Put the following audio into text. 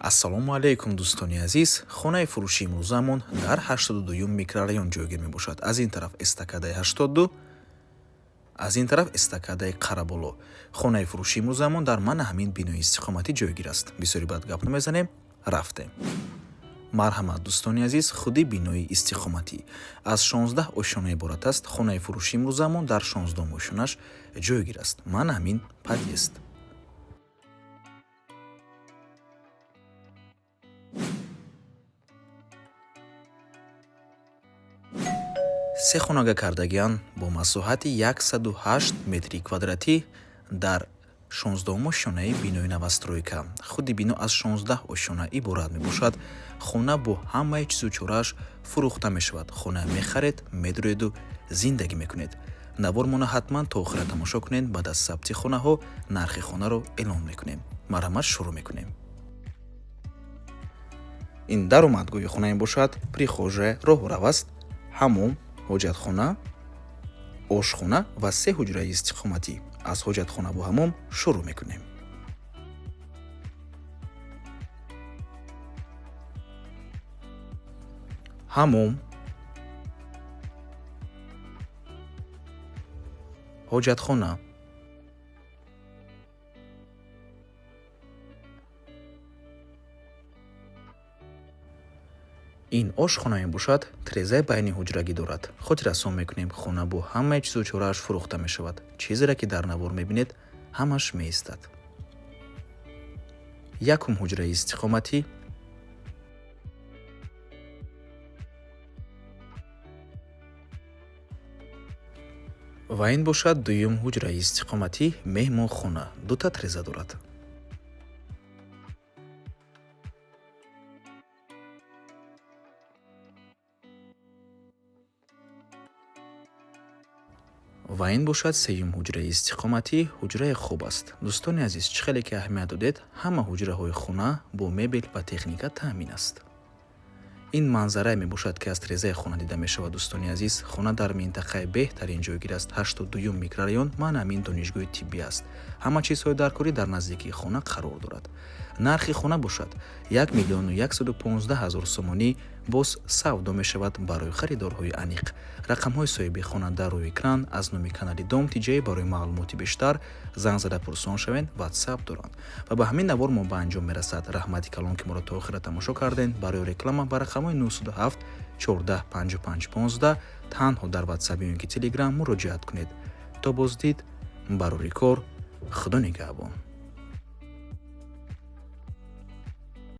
Ассалому алайкум, дӯстони азиз. Хонаи фурӯшии имрӯзаамон дар 82-юм микрорайон ҷойгир мебошад. Аз ин тараф эстакадаи 82, аз ин тараф эстакадаи Қараболо. Хонаи фурӯшии имрӯзаамон дар мана ҳамин бинои истиқоматӣ ҷойгир аст. Бисёри бад гап намезанем, рафтем. Марҳамат, дӯстони азиз, худи бинои истиқоматӣ аз 16 ошёна иборат аст. Хонаи фурӯшии имрӯзаамон дар 16-ум ошёнаш ҷойгир аст. Мана ҳамин подъезд. Се хонага кардагиан бо масоҳати 108 метри квадратӣ дар 16-ум ошёнаи бинои новостройка. Худи бино аз 16 ошёна иборат мебошад. Хона бо ҳамаи чизу чорааш фурӯхта мешавад. Хона мехаред, медроеду зиндагӣ мекунед. Навормона ҳатман то охира тамошо кунед. Баъд аз сабти хонаҳо нархи хонаро эълон мекунем. Марҳамат, шурӯъ мекунем. Ин даромадгоҳи хона мебошад, прихожая, роҳурав аст, ҳамом, ҳоҷатхона, ошхона ва се ҳуҷраи истиқоматӣ. Аз ҳоҷатхона бо ҳамом шурӯъ мекунем. Ҳамом, ҳоҷатхона, ин ошхона мебошад, трезаи байни ҳуҷрагӣ дорад. Хотиррасон мекунем, хона бо ҳамаи чизу чорааш фурӯхта мешавад. Чизере ки дар навор мебинед, ҳамаш меистад. Якум ҳуҷраи истиқоматӣ, ва ин бошад дуюм ҳуҷраи истиқоматӣ, меҳмонхона, дута треза дорад. Ва ин бошад сеюм ҳуҷраи истиқоматӣ, ҳуҷраи хоб аст. Дӯстони азиз, чӣ хеле ки аҳамият додед, ҳама ҳуҷраҳои хона бо мебел ва техника таъмин аст. Ин манзарае мебошад, ки аз трезаи хона дида мешавад. Дӯстони азиз, хона дар минтақаи беҳтарин ҷойгир аст, 82-юм микрорайон, ман ҳамин донишгоҳи тиббӣ аст. Ҳама чизҳои даркорӣ дар наздикии хона қарор дорад. Нархи хона бошад 1 115 000 сомонӣ, боз савдо мешавад барои харидорҳои аниқ. Рақамҳои соҳиби хона дар рӯи экран. Аз номи канали Дом Тиҷай барои маълумоти бештар занг зада пурсон шавед, ватсап доранд. Ва ба ҳамин навор мо ба анҷом мерасад. Раҳмати калон, ки моро то охира тамошо кардем. Барои реклама ба рақамҳои 907 14 55 15 танҳо дар ватсап ё ин ки телеграм муроҷиат кунед. То боздид, барори кор, Худо нигаҳбон.